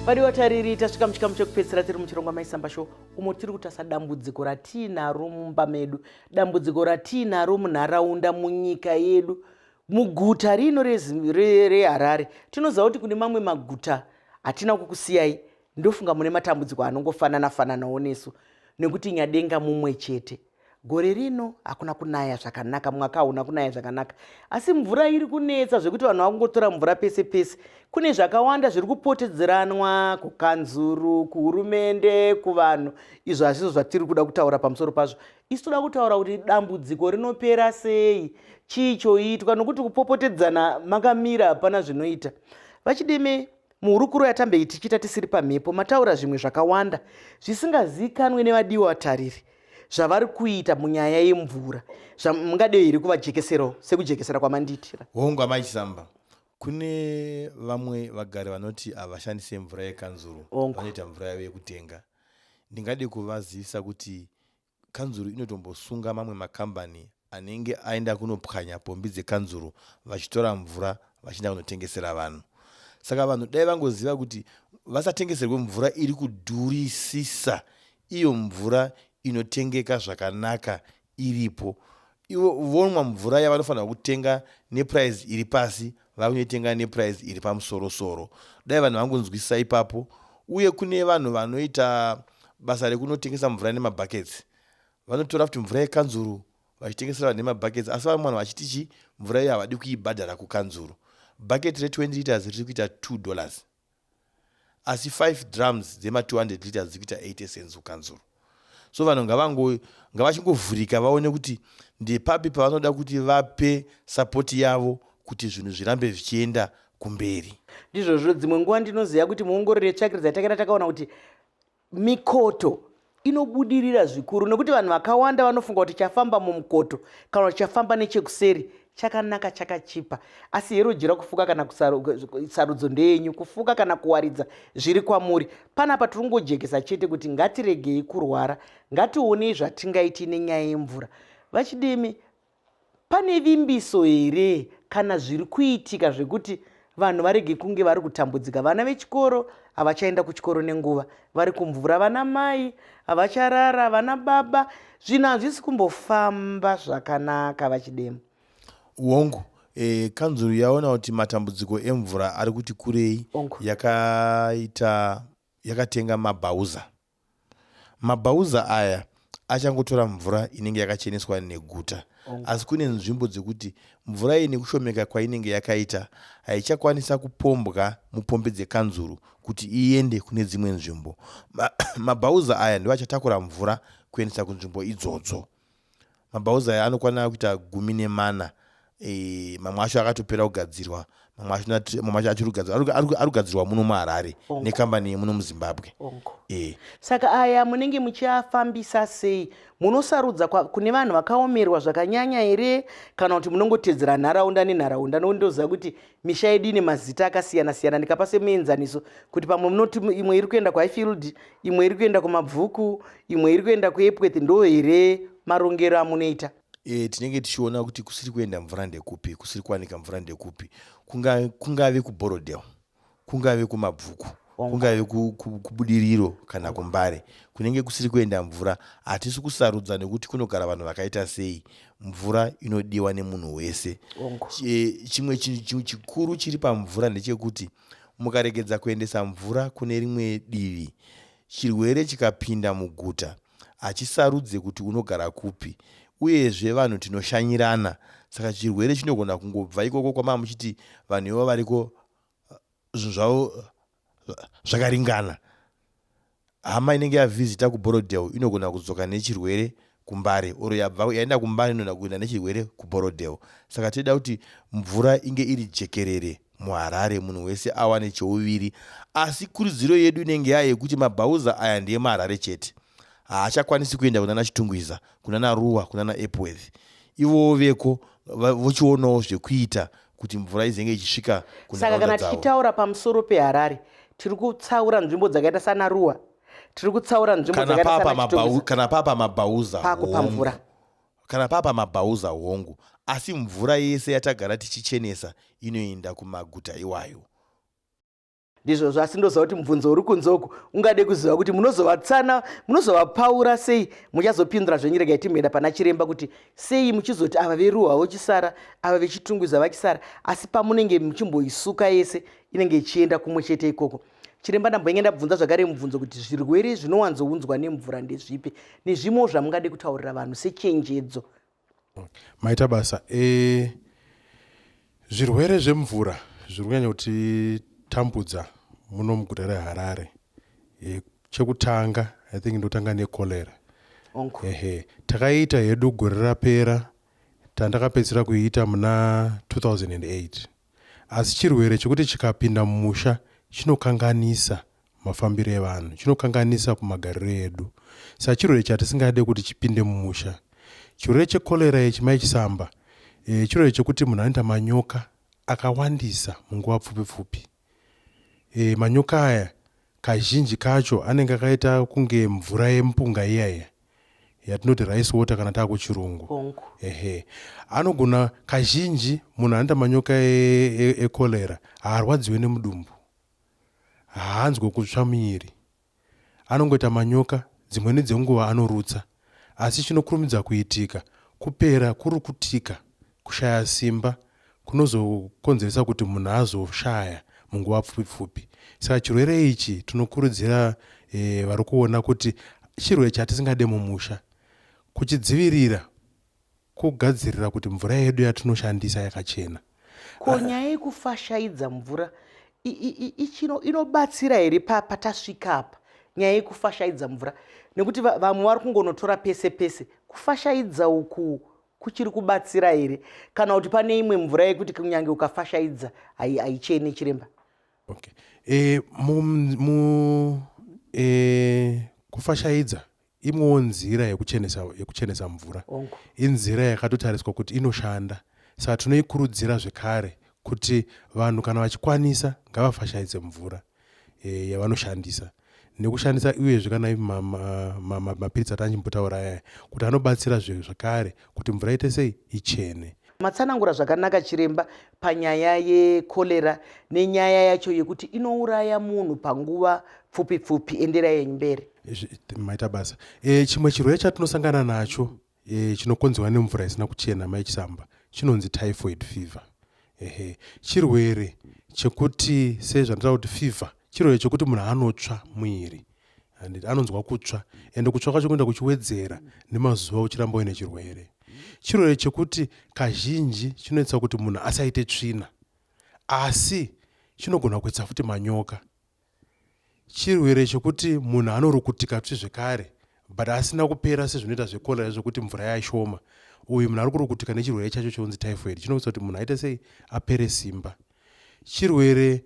Vadiwa tariri, tasvika muchikamu chekupedzisira tiri muchirongwa Maisamba Show, umo tiri kutasa dambudziko ratiinaro mumba medu, dambudziko ratiinaro munharaunda, munyika yedu, muguta rino reHarare. Tinoziva kuti kune mamwe maguta hatina kukusiyai. Ndofunga mune matambudziko anongofanana fananawo nesu, nekuti nyadenga mumwe chete. Gore rino hakuna kunaya zvakanaka, mwaka hauna kunaya zvakanaka, asi mvura iri kunetsa zvekuti vanhu vakungotora mvura pese pese. Kune zvakawanda zviri kupotedzeranwa kukanzuru, kuhurumende, kuvanhu. Izvo hazvizvo zvatiri kuda kutaura pamusoro pazvo. Isu toda kutaura kuti dambudziko rinopera sei, chii choitwa, nokuti kupopotedzana makamira hapana zvinoita. VaChideme, muhurukuro yatambei tichiita tisiri pamhepo, mataura zvimwe zvakawanda zvisingazikanwe nevadiwa vatariri zvavari kuita munyaya yemvura. Zvamungadei here kuvajekeserawo sekujekesera kwamandiitira? Hongu, Amai Chisamba, kune vamwe vagari vanoti havashandise mvura yekanzuru, vanoita mvura yavo yekutenga. Ndingade kuvazivisa kuti kanzuru inotombosunga mamwe makambani anenge aenda kunopwanya pombi dzekanzuru vachitora mvura vachienda kunotengesera vanhu. Saka vanhu dai vangoziva kuti vasatengeserwe mvura iri kudhurisisa, iyo mvura inotengeka zvakanaka iripo. Ivo vonwa mvura yavanofanirwa kutenga neprice iri pasi, vakunoitenga neprice iri pamusoro-soro. Dai vanhu vangonzwisisa ipapo. Uye kune vanhu vanoita basa rekunotengesa mvura nemabhaketsi, vanotora futi mvura yekanzuru vachitengesera vanhu nemabhaketsi, asi vamwe vanhu vachiti chi mvura iyo havadi kuibhadhara kukanzuru. Bhaketi re20 liters riri kuita $2, asi 5 drums dzema200 liters dziri kuita 80 cents kukanzuru. So vanhu ngavachingovhurika vaone kuti ndepapi pavanoda kuti vape sapoti yavo kuti zvinhu zvirambe zvichienda kumberi. Ndizvozvo, dzimwe nguva ndinoziva kuti muongororo yetsvakiridzo yatakaita takaona kuti mikoto inobudirira zvikuru, nekuti vanhu vakawanda vanofunga kuti chafamba mumukoto kana kuti chafamba nechekuseri chakanaka, chakachipa. Asi hero jira kufuka kana sarudzo ndeyenyu, kufuka kana kuwaridza zviri kwamuri. Panapa tiri kungojekesa chete kuti ngatiregei kurwara, ngationei zvatingaiti nenyaya yemvura. VaChideme, pane vimbiso here kana zviri kuitika zvekuti vanhu varege kunge vari kutambudzika? Vana vechikoro havachaenda kuchikoro nenguva, vari kumvura, vana mai havacharara, vana baba, zvinhu hazvisi kumbofamba zvakanaka, VaChidema. Hongu, kanzuru yaona kuti matambudziko emvura ari kuti kurei, yakaita yakatenga mabhauza. Mabhauza aya achangotora mvura inenge yakacheneswa neguta, asi kune nzvimbo dzekuti mvura iyi nekushomeka kwainenge yakaita haichakwanisa kupombwa mupombi dzekanzuru kuti iende kune dzimwe nzvimbo. Mabhauza aya ndiwo achatakura mvura kuendesa kunzvimbo idzodzo. Mabhauza aya anokwana kuita 14. Mamwe acho akatopera kugadzirwa, mamwe acho mamwe acho achiri kugadzirwa, ari kugadzirwa muno muHarare nekambani yemuno muZimbabwe. Saka aya munenge muchiafambisa sei? Munosarudza kune vanhu vakaomerwa zvakanyanya here, kana kuti munongotedzera nharaunda nenharaunda? Nokuti ndoziva kuti misha yedu ine mazita akasiyana siyana. Ndikapa semuenzaniso kuti pamwe munoti imwe iri kuenda kuHighfield, imwe iri kuenda kuMabvuku, imwe iri kuenda kuEpworth. Ndo here marongero amunoita? Tinenge tichiona kuti kusiri kuenda mvura ndekupi, kusiri kuwanika mvura ndekupi, kungave kuBorodale, kungave kuMabvuku, kungave kuBudiriro kana kuMbare, kunenge kusiri kuenda mvura. Hatisi kusarudza nekuti kunogara vanhu vakaita sei, mvura inodiwa nemunhu wese. Chimwe chinhu chikuru chiri pamvura ndechekuti mukaregedza kuendesa mvura kune rimwe divi, chirwere chikapinda muguta hachisarudze kuti unogara kupi. Uyezve vanhu tinoshanyirana, saka chirwere chinogona kungobva ikoko kwamava muchiti vanhu ivo variko zvinhu zvavo zvakaringana. Hama inenge yavhizita kuBorodale inogona kudzoka nechirwere kuMbare, or yabva yaenda kuMbare inogona kuenda nechirwere kuBorodale. Saka tinoda kuti mvura inge iri jekerere muHarare, munhu wese awane chouviri. Asi kurudziro yedu inenge yaa yekuti mabhauza aya ndeemuHarare chete, haachakwanisi kuenda kunana Chitungwiza, kunana Ruwa, kunana Epworth. Ivowo veko vochionawo zvekuita kuti mvura izenge ichisvika Saka kana tichitaura pamusoro peHarare, tiri kutsaura nzvimbo dzakaita sana Ruwa, tiri kutsaura nzvimbo dzakaita sana Chitungwiza. Kana papa mabhauza pakupa mvura. Kana papa mabhauza hongu, asi mvura yese yatagara tichichenesa inoenda kumaguta iwayo. Ndizvozvo, asi ndoziva kuti mubvunzo uri kunze uku ungade kuziva kuti munozovatsana, munozovapaura sei. Muchazopindura zvenyu. Regai timboenda pana chiremba kuti sei muchizoti ava veruwa vochisara, ava veChitungwiza vachisara, asi pamunenge muchimboisuka yese inenge ichienda kumwe chete ikoko. Chiremba, ndamboinge ndabvunza zvakare mubvunzo kuti zvirwere zvinowanzounzwa nemvura ndezvipi, nezvimwewo zvamungade kutaurira vanhu sechenjedzo. Maita basa. Zvirwere zvemvura zviri kunyanya kutitambudza muno muguta reHarare, chekutanga, I think ndotanga necholera. Ehe, takaita hedu gore rapera, tandakapedzisira kuiita muna 2008, asi chirwere chekuti chikapinda mumusha chinokanganisa mafambiro evanhu, chinokanganisa kumagariro edu. Saka chirwere chatisingade kuti chipinde mumusha, chirwere chekorera ichi, Mai Chisamba. Chirwere chekuti munhu anoita manyoka akawandisa munguva pfupi pfupi. Manyoka aya kazhinji kacho anenge akaita kunge mvura yemupunga iya iya yatinoti rice water kana taakuchirungu. Ehe, anogona, kazhinji munhu anoita manyoka ekorera haarwadziwe nemudumbu, haanzwe kutsva muviri, anongoita manyoka. Dzimweni dzenguva anorutsa, asi chinokurumidza kuitika kupera kurukutika, kushaya simba kunozokonzeresa kuti munhu azoshaya munguva pfupi pfupi. Saka chirwere ichi tinokurudzira vari kuona kuti chirwere chatisingade mumusha, kuchidzivirira kugadzirira kuti mvura yedu yatinoshandisa yakachena. Ko nyaya yekufashaidza mvura inobatsira here patasvika apa, nyaya yekufashaidza mvura? Nekuti vamwe vari kungonotora pese pese. Kufashaidza uku kuchiri kubatsira here, kana kuti pane imwe mvura yekuti kunyange ukafashaidza haichene, chiremba? Okay. e, mu, mu, e, kufashaidza imwewo nzira yekuchenesa mvura. Inzira yakatotariswa kuti inoshanda, saka tinoikurudzira zvekare kuti vanhu kana vachikwanisa ngavafashaidze mvura yavanoshandisa nekushandisa. Uyezve kana mapiritsi atachimbotaura aya kuti anobatsira zvekare kuti mvura ite sei? Ichene. Matsanangura zvakanaka, chiremba, panyaya yekorera nenyaya yacho yekuti inouraya munhu panguva pfupi pfupi. Enderai yenyu mberi. Maita basa. Chimwe chirwere chatinosangana nacho chinokonzerwa nemvura isina kuchena, Mai Chisamba, chinonzi typhoid fever. Ehe, chirwere chekuti, sezvanditaura kuti fever, chirwere chekuti munhu anotsva muiri, and anonzwa kutsva, ende kutsva kwacho kuenda kuchiwedzera nemazuva uchiramba uine chirwere. Chirwere chekuti kazhinji chinoitisa kuti munhu asaite tsvina, asi chinogona kuitisa futi manyoka. Chirwere chekuti munhu anorukutika tsvi zvekare, but asina kupera sezvinoita zvekorera zvekuti mvura yashoma. Uyu munhu ari kurukutika nechirwere chacho chinonzi typhoid, chinoitisa kuti munhu aite sei? Apere simba. Chirwere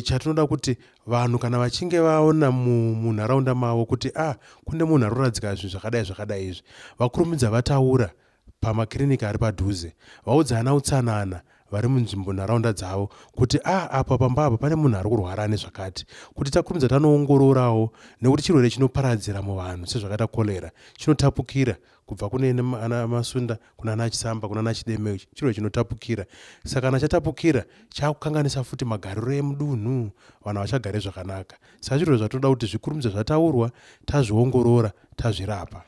chatinoda kuti vanhu kana vachinge vaona munharaunda mavo kuti ah, kune munhu ari kuradzika zvinhu zvakadai zvakadai izvi, vakurumidza vataura pamakiriniki ari padhuze, vaudza ana utsanana vari munzvimbo nharaunda dzavo kuti ah, apa pamba apa pane munhu ari kurwara nezvakati, kuti takurumidza tanoongororawo, nekuti chirwere chinoparadzira muvanhu sezvakaita korera, chinotapukira kubva kune ana Masunda kuna ana Chisamba kuna ana Chideme. Chirwere chinotapukira, saka kana chatapukira chakukanganisa futi magariro emudunhu, vanhu havachagare zvakanaka. Saka zvirwere zvatinoda kuti zvikurumidze zvataurwa, tazviongorora, tazvirapa.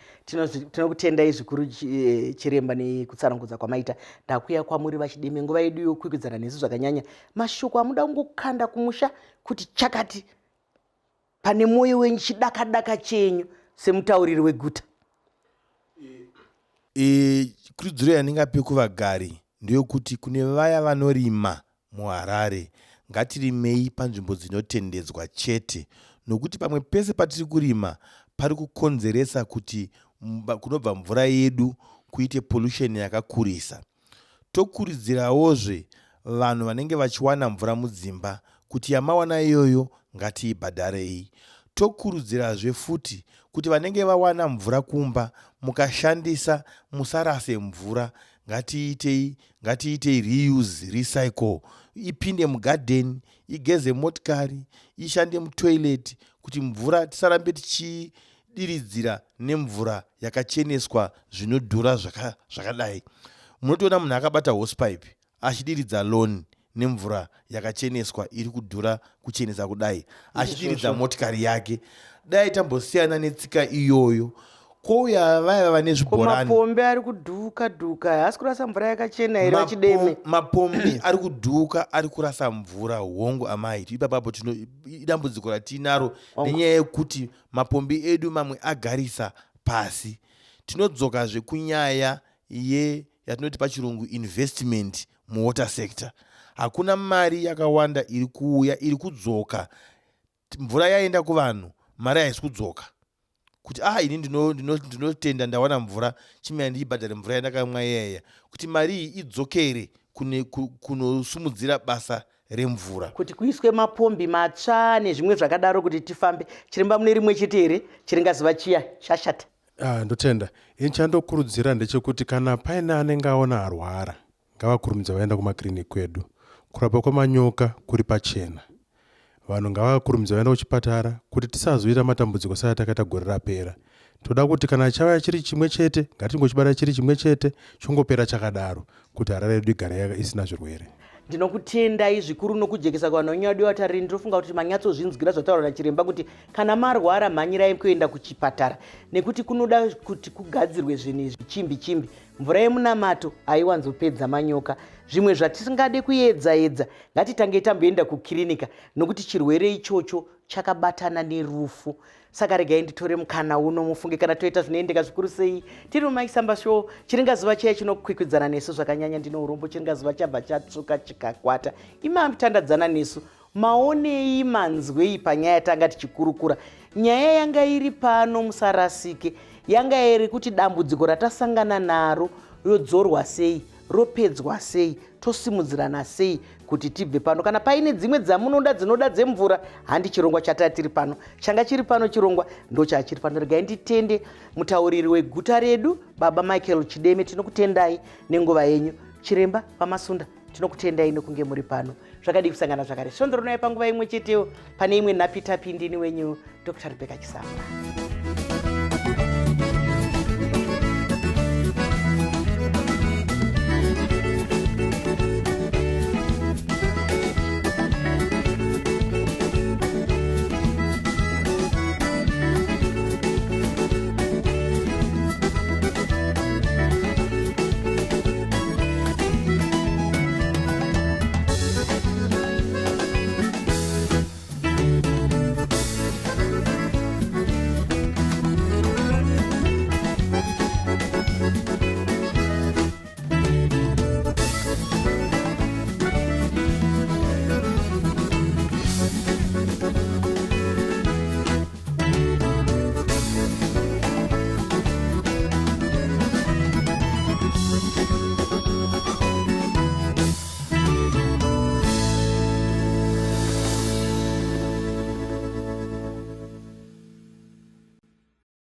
Tinokutendai zvikuru, chiremba, nekutsanangudza kwamaita. Ndakuya kwamuri, VaChideme. Nguva yedu yokwikwidzana nesu zvakanyanya. Mashoko amuda kungokanda kumusha kuti chakati pane mwoyo wenyu, chidakadaka chenyu semutauriri weguta. Kurudziro yandingape kuvagari ndeyekuti kune vaya vanorima muHarare, ngatirimei panzvimbo dzinotendedzwa chete, nokuti pamwe pese patiri kurima pari kukonzeresa kuti kunobva mvura yedu kuite pollution yakakurisa. Tokurudzirawozve vanhu vanenge vachiwana mvura mudzimba kuti yamawana iyoyo ngatiibhadharei. Tokurudzirazve futi kuti vanenge vawana mvura kumba, mukashandisa musarase mvura. Ngatiitei reuse, recycle, ipinde mugadheni, igeze motikari, ishande mutoilet, kuti mvura tisarambe tichidiridzira nemvura yakacheneswa zvinodhura zvakadai. Munotoona munhu akabata hosepipe achidiridza lawn. Nemvura yakacheneswa iri kudhura kuchenesa kudai, achidiridza motikari yake. Dai tambosiyana netsika iyoyo. Kouya vaya vane zvibhorani. Mapombi ari kudhuka dhuka, haasi kurasa mvura yakachena here, VaChideme? Mapombi ari kudhuka, ari kurasa mvura, hongu amai. Ipapapo tino idambudziko ratinaro nenyaya yekuti mapombi edu mamwe agarisa pasi. Tinodzokazve kunyaya ye yatinoti pachirungu investment muwater sector. Hakuna mari yakawanda iri kuuya, iri kudzoka. Mvura yaenda kuvanhu, mari haisi kudzoka kuti ah, ini ndinotenda ndawana mvura, chimaya ndiibhadhare mvura yandakamwa iyaya, kuti mari iyi idzokere kunosumudzira basa remvura. Kuti kuiswe mapombi matsva nezvimwe zvakadaro kuti tifambe. Chiremba, mune rimwe chete here chiringazuva chiya chashata? Ah, ndotenda. Ini chandokurudzira ndechekuti kana paine anenge aona arwara, ngavakurumidza vaenda kumakiriniki kwedu. Kurapwa kwemanyoka kuri pachena. Vanhu ngavakurumidza vaenda kuchipatara kuti tisazoita matambudziko seatakaita gore rapera. Toda kuti kana chauya chiri chimwe chete, ngatingochibata chiri chimwe chete, chongopera chakadaro, kuti Harare yedu igare isina zvirwere. Ndinokutendai zvikuru nokujekesa kuvanhu venyu vatariri. Ndinofunga kuti manyatsozvinzwira zvataurwa nachiremba kuti kana marwara, mhanyirai kuenda kuchipatara, nekuti kunoda kuti kugadzirwe zvinhu izvi chimbi chimbi. Mvura yemunamato haiwanzopedza manyoka. Zvimwe zvatisingade kuedza edza, ngatitange tamboenda kukirinika, nokuti chirwere ichocho chakabatana nerufu. Saka regai nditore mukana uno, mufunge kana toita zvinoendeka zvikuru sei. Tiri muMaisamba Show, chiringazuva chiya chinokwikwidzana nesu zvakanyanya. Ndino urombo, chiringazuva chabva chatsvuka chikakwata. Imamutandadzana nesu, maonei, manzwei panyaya yatanga tichikurukura? Nyaya yanga iri pano, musarasike, yanga iri kuti dambudziko ratasangana naro rodzorwa sei, ropedzwa sei, tosimudzirana sei kuti tibve pano. Kana paine dzimwe dzamunoda, dzinoda dzemvura, handi chirongwa chataa tiri pano, changa chiri pano, chirongwa ndochachiri pano. Regai nditende mutauriri weguta redu, Baba Michael Chideme, tinokutendai nenguva yenyu. Chiremba VaMasunda, tinokutendai nekunge muri pano. Zvakadii kusangana zvakare svondo rinouya panguva imwe chetewo pane imwe nhapitapi. Ndini wenyu Dr Rebecca Chisamba.